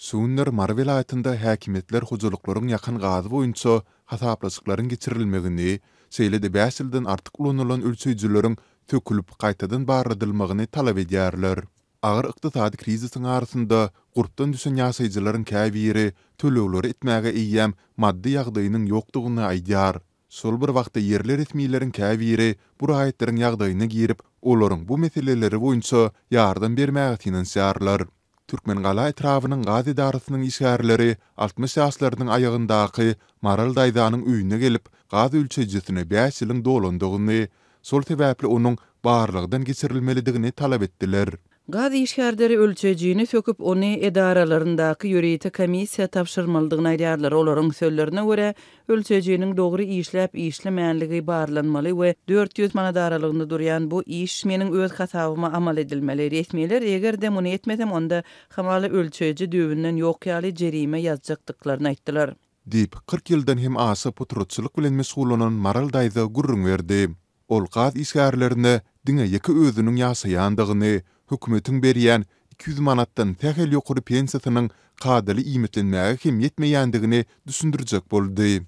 Şu günler Mary welaýatynda häkimiýetler hojalyklaryň ýakan gazy boýunça hasaplaşyklaryň geçirilmegini, şeýle-de bäş ýyldan artyk ulanylan ölçeýjileriň sökülip, gaýtadan barladylmagyny talap edýärler. Agyr ykdysady krizisiň arasynda gurpdan düşen ýaşaýjylaryň käbiri tölegleri etmäge eýýäm maddy ýagdaýynyň ýokdugyny aýdýar. Şol bir wagtda ýerli resmileriň käbiri bu raýatlaryň ýagdaýyna girip, olaryň bu meseleleri boýunça ýardam bermäge synanyşýarlar. Türkmengala etrabynyň gaz edarasynyň işgärleri 60 ýaşlarynyň aýagyndaky Maral daýzanyň öýüne gelip, gaz ölçeýjisine bäş ýylyň dolandygyny, şol sebäpli onuň barlagdan geçirilmelidigini talap etdiler. Gaz işgärleri ölçeýjini söküp, ony edaralaryndaky ýörite komissiýa tabşyrmalydygyny aýdýarlar. Olaryň sözlerine görä, ölçeýjiniň dogry işläp-işlemänligi barlanmaly we 400 manat aralygynda durýan bu iş meniň öz hasabyma amal edilmeli. Resmiler eger-de muny etmesem, onda hamala ölçeýji düýbünden ýok ýaly jerime ýazjakdyklaryny aýtdylar. Diýip, 40 ýyldan hem aşa potratçylyk bilen meşgullanan Maral daýza gürrüň berdi. Ol gaz işgärlerine diňe ýeke özüniň ýaşaýandygyny, hökümetiň berýän 200 manatdan sähel ýokary pensiýasynyň kadaly iýmitlenmäge hem ýetmeýändigini düşündirjek boldy.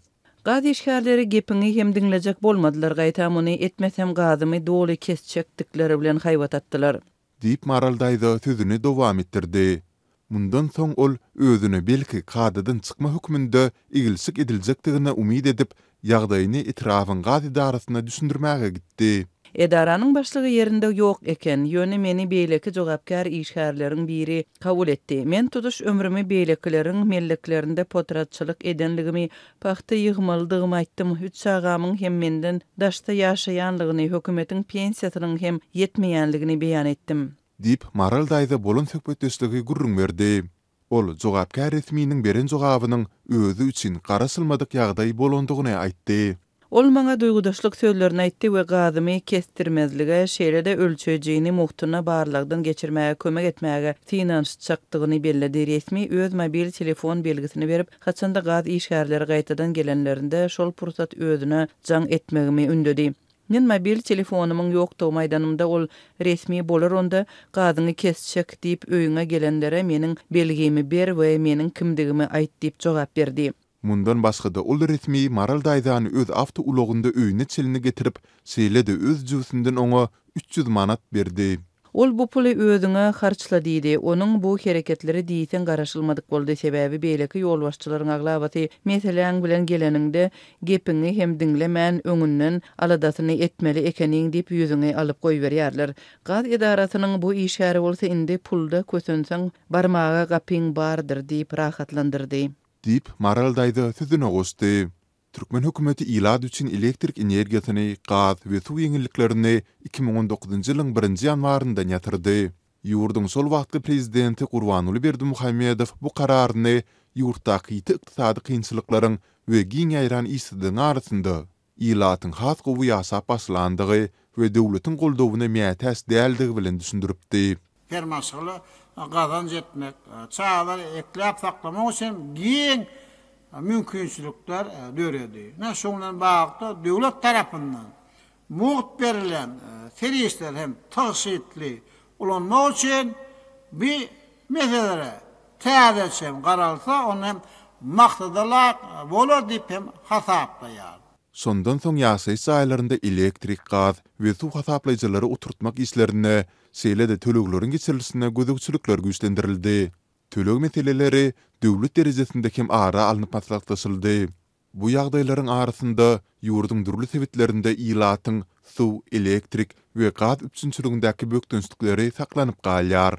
Gaz işgärleri gepiňi hem diňlejek bolmadylar, gaýtam muny etmesem gazymy doly kesjekdikleri bilen haýbat atdylar. Diýip, Maral daýza sözüni dowam etdirdi. Mundan soň ol özüne belki kadadan çykma hökmünde eglşik ediljekdigine umyt edip, ýagdaýyny etrabyň gaz edarasyna düşündirmäge gitdi. Edaranyň başlygy ýerinde ýok eken, ýöne meni beýleki jogapkär işgärleriň biri kabul etdi. Men tutuş ömrümi beýlekileriň melleklerinde potratçylyk edenligimi, pagta ýygmalydygymy aýtdym, üç çagamyň hem menden daşda ýaşaýanlygyny, hökümetiň pensiýasynyň hem ýetmeýänligini beýan etdim. Diýip, Maral daýza bolan söhbetdeşligi gürrüň berdi. Ol jogapkär resminiň beren jogabynyň özi üçin garaşylmadyk ýagdaý bolandygyny aýtdy. Ol maňa duýgudaşlyk sözlerini aýtdy we gazymy kesdirmezlige, şeýle-de ölçeýjini mugtuna barlagdan geçirmäge kömek etmäge synanyşjakdygyny belledi. Resmi öz mobil telefon belgisini berip, haçanda gaz işgärleri gaýtadan gelenlerinde, şol pursat özüne jaň etmegimi ündedi. Men mobil telefonymyň ýokdugymy aýdanymda, ol, Resmi bolar onda, gazyňy kesjek diýip öýüňe gelenlere meniň belgimi ber we meniň kimdigimi aýt diýip jogap berdi. Mundan başga-da ol resmi Maral daýzany öz awtoulagynda öýüne çenli getirip, şeýle-de öz jübüsinden oňa 300 manat berdi. Ol bu puly özüňe harçla diýdi. Onuň bu hereketleri diýseň garaşylmadyk boldy, sebäbi beýleki ýolbaşçylaryň aglabasy meseläň bilen geleniňde gepiňi hem diňlemän öňünden aladasyny etmeli ekeniň diýip ýüzüňi alyp goýberýärler. Gaz edarasynyň bu işgäri bolsa indi pulda kösenseň barmaga gapyň bardyr diýip rahatlandyrdy. Diýip, Maral daýza sözüne goşdy. Türkmen hökümeti ilat üçin elektrik energiýasyny, gaz we suw ýeňilliklerini 2019-njy ýylyň birinji ýanwaryndan ýatyrdy. Ýurduň şol wagtky prezidenti Gurbanguly Berdimuhamedow bu kararyny ýurtdaky ýiti ykdysady kynçylyklaryň we giň ýaýran işsizligiň arasynda ilatyň has gowy ýaşap başlandygy we döwletiň goldawyna mätäç däldigi bilen düşündiripdi. Her maşgala gazanç etmek, çagalary ekläp-saklamak üçin giň mümkinçilikler döredi. Ine, şunuň bilen baglylykda döwlet tarapyndan mugt berilýän serişdeleri hem tygşytly ulanmak üçin bu meselelere täzeçe hem garalsa, onda hem maksada laýyk bolar diýip hem hasaplaýaryn. Şondan soň ýaşaýyş jaýlarynda elektrik, gaz we suw hasaplaýjylary oturtmak işlerine, şeýle-de tölegleriň geçirilişine gözegçilikler güýçlendirildi. Töleg meseleleri döwlet derejesinde hem ara alnyp maslahatlaşyldy. Bu ýagdaýlaryň arasynda, ýurduň dürli sebitlerinde ilatyň suw, elektrik we gaz üpjünçiligindäki bökdençlikleri saklanyp galýar.